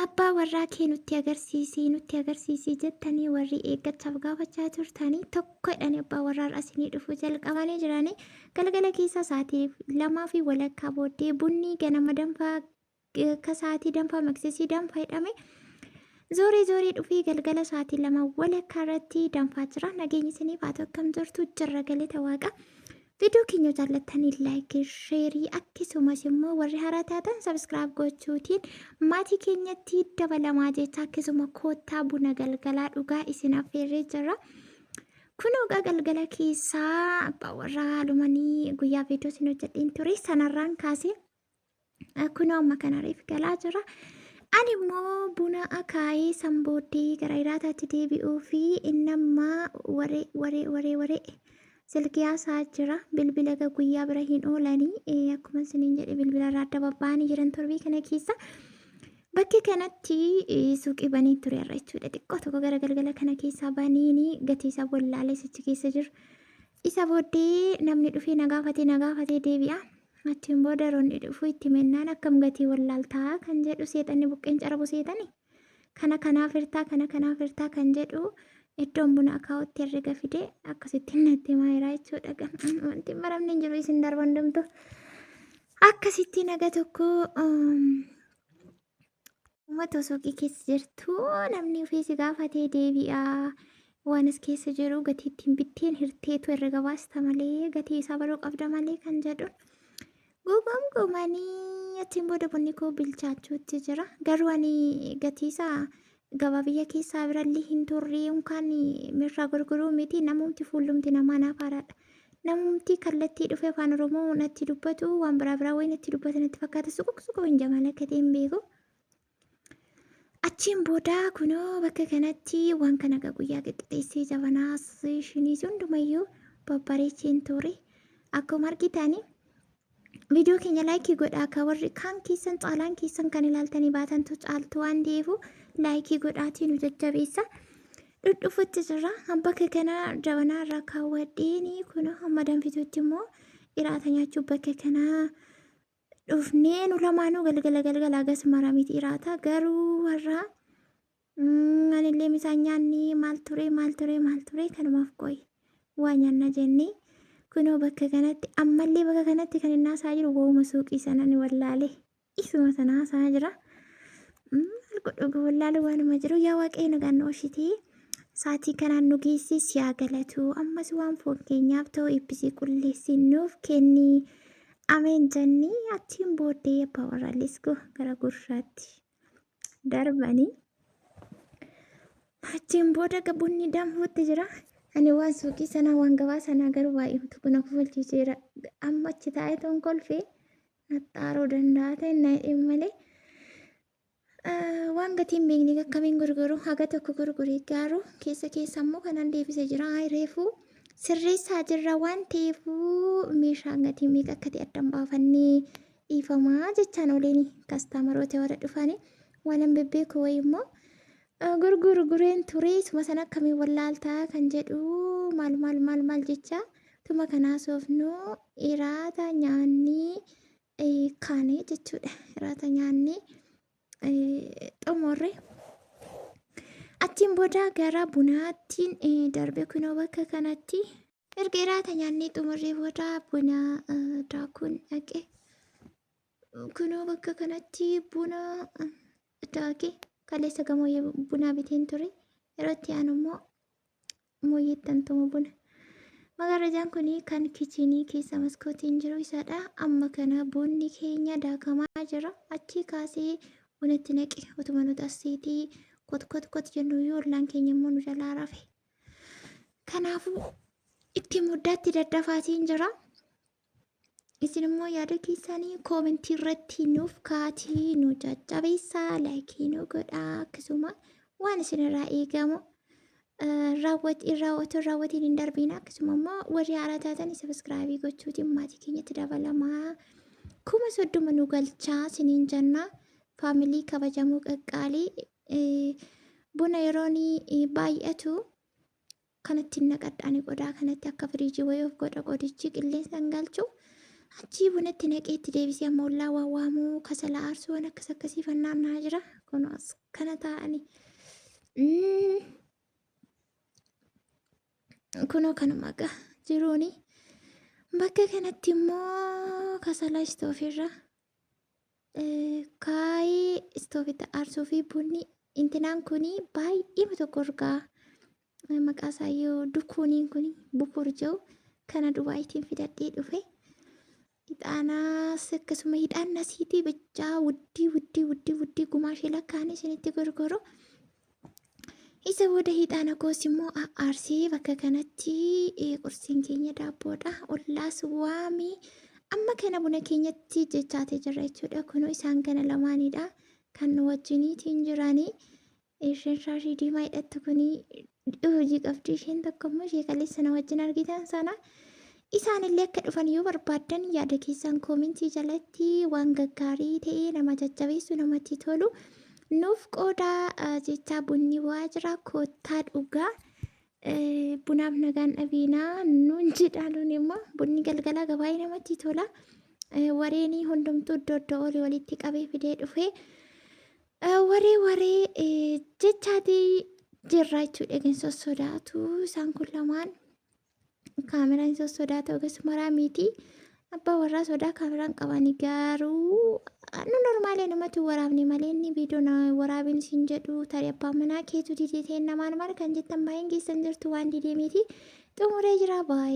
Abbaa warraa kee nutti agarsiisi nutti agarsiisi jettanii warri eeggachaaf gaafachaa turtanii tokko jedhanii abbaa warraa irraa isinii dhufuu jalqabanii jiranii galgala keessa sa'aatii 2:30 booddee bunni ganama danfaa akka sa'aatii danfaa maqsisii danfaa jedhame zooree zooree dhufee galgala sa'aatii 2:30 irratti danfaa jira. Nageenyi isiniif haa ta'u, akkam jirtu? Jirra, galata waaqa. Viidiyoo keenya jaallattanii like, share, akkasumas immoo warri haaraa taatan subscribe gochuutiin maatii keenyatti dabalamaa jecha, akkasuma koottaa buna galgalaa dhugaa isin affeerree jirra. Kun ogaa galgala keessaa abbaa warraa haalumanii guyyaa viidiyoo isin hojjedheen ture sanarraan kaasee kunoo amma kana reef galaa jira. Ani immoo buna akaayee san booddee gara hiraataatti deebi'uu fi inni amma waree waree waree waree silkii haasaa jira. Bilbila egaa guyyaa bira hin oolanii, akkuma isiniin jedhe bilbila irraa adda babba'anii jiran torbii kana keessa. Bakki kanatti suuqii banii ture irra jechuudha. Xiqqoo tokko gara galgala kana keessaa baniini gatii isaa wallaalee sichi keessa jiru. Isa booddee namni dhufee na gaafatee na gaafatee deebi'a. Achiin booda yeroo inni dhufu itti mennaan akkam gatii wallaaltaa kan jedhu, seexanni buqqeen carabu seexani. Kana kanaaf hirtaa, kana kanaaf hirtaa kan jedhu, iddoon buna akaa'utti herrega fide akkasitti natti himaa jira jechuudha. Wanti hin baramne hin jiru, isin darban hundumtu. Akkasitti naga tokko uummata suuqii keessa jirtu namni ofii si gaafatee deebi'a. Waan as keessa jiru gatii ittiin bitteen hirteetu herrega baasta malee gatii isaa baruu qabda malee kan jedhu. Gugumgumanii achiin booda bunni koo bilchaachuutti jira. Garuu ani gatii isaa gabaa biyya keessaa birallee hin turre, yookaan mirraa gurguruu miti, namumti fuullumti namaa naaf haaraadha. Namumti kallattii dhufee afaan Oromoo natti dubbatu waan biraa biraa wayii natti dubbata natti fakkaata, suquq suquq hin jamaal akka ta'e hin beeku. Achiin booda kunoo bakka kanatti waan kana guyyaa qixxeessee jabanaas shiniis hundumayyuu babbareecheen ture. Akkuma argitani viidiyoo keenya like godhaa, akka warri kaan keessan caalaan keessan kan ilaaltanii baatantu caaltu waan ta'eef like godhaatii nu jajjabeessa. Dhudhufutti jira. Bakka kana jabanaa irraa kaawwadheeni kunoo hamma danfitutti immoo iraata nyaachuu bakka kanaa dhufnee. Nu lamaanuu galgala galgala hagas mara miti iraata, garuu warra anillee misaan nyaanni maal ture maal ture maal ture, kanumaaf qoyi waa nyaanna jennee kunoo bakka kanatti ammallee bakka kanatti kan inni haasaa jiru waa'uma suuqii sana ni wallaale, isuma sana haasaa jira. Maal godhu, wallaalu waanuma jiru. Yaa Waaqayyo, nagaan nu oolchitee sa'aatii kanaan nu geessi, si haa galatu. Ammas waan foon keenyaaf ta'u eebbisii qulleessi nuuf kenni. Ameen jennee achiin booddee abbaa warraa liskoo gara gurshaatti darbanii. Achiin booda bunni danfuutti jira. Ani waan suuqii sanaa, waan gabaa sanaa garuu baay'ee kun kofalchiiseera. Amma achi taa'ee toon kolfee naxxaaruu danda'a ta'e na malee. Waan gatiin beekne akkamiin gurguru, haga tokko gurgure, garuu keessa keessa immoo kanan deebisee jira. Reefuu sirreessaa jirra waan ta'eef meeshaan gatii meeqa akka ta'e addan baafannee dhiifamaa jechaan oliin customeroota warra dhufanii waan hin bebbeeku wayii immoo gurgureen ture, isuma sana akkamiin wallaaltaa kan jedhu maal maal maal maal jecha tuma kanaa soofnu iraata nyaannii kaane jechuudha. Iraata nyaannee xumurre. Achiin booda gara bunaattiin darbe kunoo bakka kanatti. Erga iraata nyaannee xumurree booda buna daakuun dhaqe. Kunoo bakka kanatti buna daakee, kaleessa gamoo bunaa biteen ture. Yeroo itti aanu immoo mooyyeettan tuma buna. Magarajaan kun kan kitchen keessa maskootiin jiru isadha. Amma kana bunni keenya daakamaa jira. Achii kaasee bunatti naqe, utuma nuti asiitii kot kot kot jennu iyyuu ollaan keenya immoo nu jalaa rafe. Kanaafuu itti muddaatti daddafaatiin jira. Isin immoo yaada keessanii comment irratti nuuf kaatii nu jajjabeessaa, like nu godhaa, akkasuma waan isinirraa eegamu raawwatu raawwatiin hin darbiin, akkasuma immoo warri haaraa taatan subscribe gochuutiin maatii keenyatti dabalamaa, 30,000 nu galchaa isiniin jenna. Family kabajamoo qaqqaalii, buna yeroon baay'atu kanatti naqadhaani qodaa kanatti akka firiijii wayii of godha, qodichi qilleensa hin galchu. Achii bunatti naqee itti deebisee amma ollaa waan waamuu kasala aarsuu waan akkas akkasii fannaannaa jira. Kun as kana taa'anii. Kunoo kanuma egaa jiruuni. Bakka kanatti immoo kasala istoofiirra kaayee istoofitti aarsuu fi bunni intinaan kun baay'ee tokko urgaa. Maqaa isaa yoo dukuuniin kun bukuur jedhu kana Dubaayitiin fidadhee dhufe. Ixaanaas akkasuma hidhaan asiitii bichaa wuddii wuddii wuddii wuddii gumaashee lakkaa'anii isinitti gurguru. Isa booda hixaana koos immoo aarsee bakka kanatti qursiin keenya daabboodha. Ollaas waamii amma kana buna keenyatti jechaatee jirra jechuudha. Kunoo isaan kana lamaanidha kan nu wajjiniitiin jiranii. Isheen shaashii diimaa hidhattu kuni hojii qabdi. Isheen tokko immoo ishee kaleessa na wajjin argitan sana. Isaanillee akka dhufan yoo barbaaddan yaada keessan koomentii jalatti waan gaggaarii ta'e nama jajjabeessu namatti tolu nuuf qoodaa jechaa bunni bu'aa jira koottaa dhugaa. Bunaaf nagaan dhabiinaa nuun jedhaa nuun immoo bunni galgalaa gabaay'ee namatti tola. Wareenii hundumtuu iddoo iddoo olii walitti qabee fidee dhufee waree waree jechaatii jirra jechuudha. Eegin sossodaatu isaan kun lamaan kaameraan sossodaatu akkasuma miti. Abbaa warraa sodaa kaameraan qabani garuu nu normaalee namatti waraabne malee inni viidiyoo na waraabin siin jedhu tarii abbaan manaa keetu didee ta'e namaan maal kan jettan baay'een keessan jirtu waan didee miti xumuree jira baay'ee.